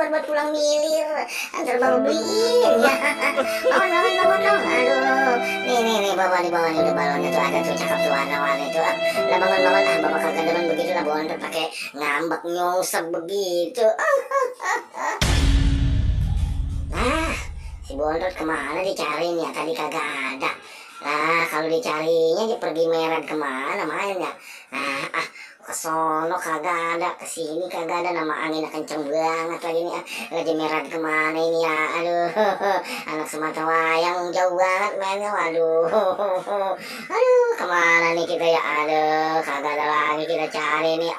sabar buat pulang milir. Antar bapak beliin ya. Bangun dong. Aduh. Nih bapak nih bawa nih udah balonnya tuh ada tuh cakep tuh warna-warni tuh. Lah bangun bapak kagak demen begitu lah bontot pakai ngambek nyungsep begitu. Nah, si bontot kemana dicariin ya? Tadi kagak ada. Nah, kalau dicarinya dia pergi meret kemana mainnya? Nah, ke sono kagak ada, ke sini kagak ada, nama angin kenceng banget lagi nih. Lagi meret kemana ini ya? Aduh, anak semata wayang jauh banget mainnya. Waduh, aduh, kemana nih kita ya? Aduh, kagak ada lagi kita cari nih.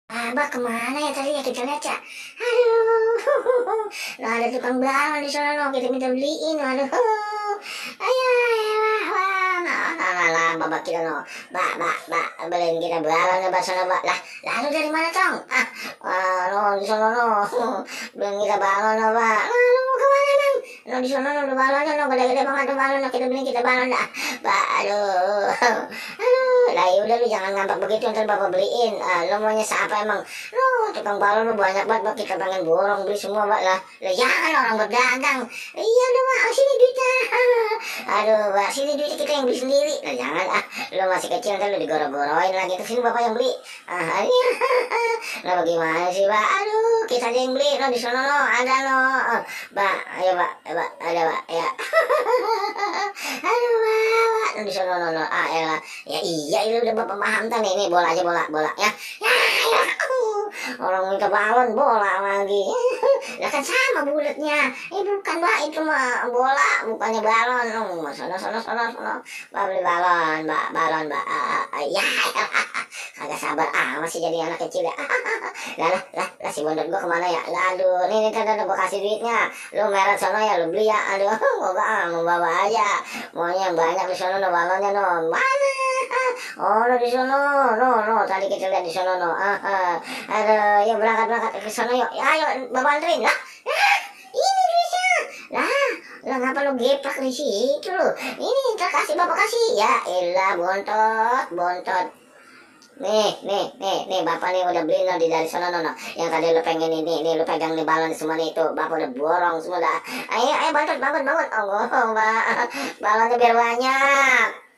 Abah kemana ya tadi ya kita lihat ya? Aduh, nah ada tukang balon di sana kita minta beliin. Aduh, lah, babak kita beliin kita balon ya sana lah. Lalu dari mana tong? Di sana beliin kita balon lah. Lalu mau kemana nang? Di sana balonnya gede-gede banget tuh balon kita beliin kita balon dah. Aduh. Lah udah lu jangan ngambek begitu ntar bapak beliin. Lu maunya siapa emang? Lu tukang balon lu banyak banget kita pengen borong beli semua Pak lah. Lah jangan orang berdagang. Iya udah Pak sini duitnya. Aduh Pak sini duitnya kita yang beli sendiri. Lah jangan lu masih kecil ntar lu digoro-goroin lagi ke sini bapak yang beli. Iya. Lah bagaimana sih Pak? Aduh kita aja yang beli. Di sana ada Pak ayo Pak ada Pak ya. Aduh Pak di sana elah. Ya iya ini udah bapak paham kan ini bola aja bola ya orang minta balon bola lagi lah kan sama bulatnya bukan Pak itu mah bola bukannya balon sana Mbak beli balon balon ya kagak sabar masih jadi anak kecil ya lah si bondot gua kemana ya aduh nih tadi gua kasih duitnya lu meret sana ya lu beli ya aduh gua mau bawa aja maunya yang banyak di sana balonnya mana di sana tadi kita lihat di sana ada yang berangkat ke sana yuk ayo bapak anterin lah ini duitnya lah ngapa lu geplak di situ lu ini ntar kasih bapak kasih ya elah bontot nih bapak nih udah beli dari sana yang tadi lu pengen ini lu pegang nih balon semua nih itu bapak udah borong semua dah ayo bontot bangun balonnya biar banyak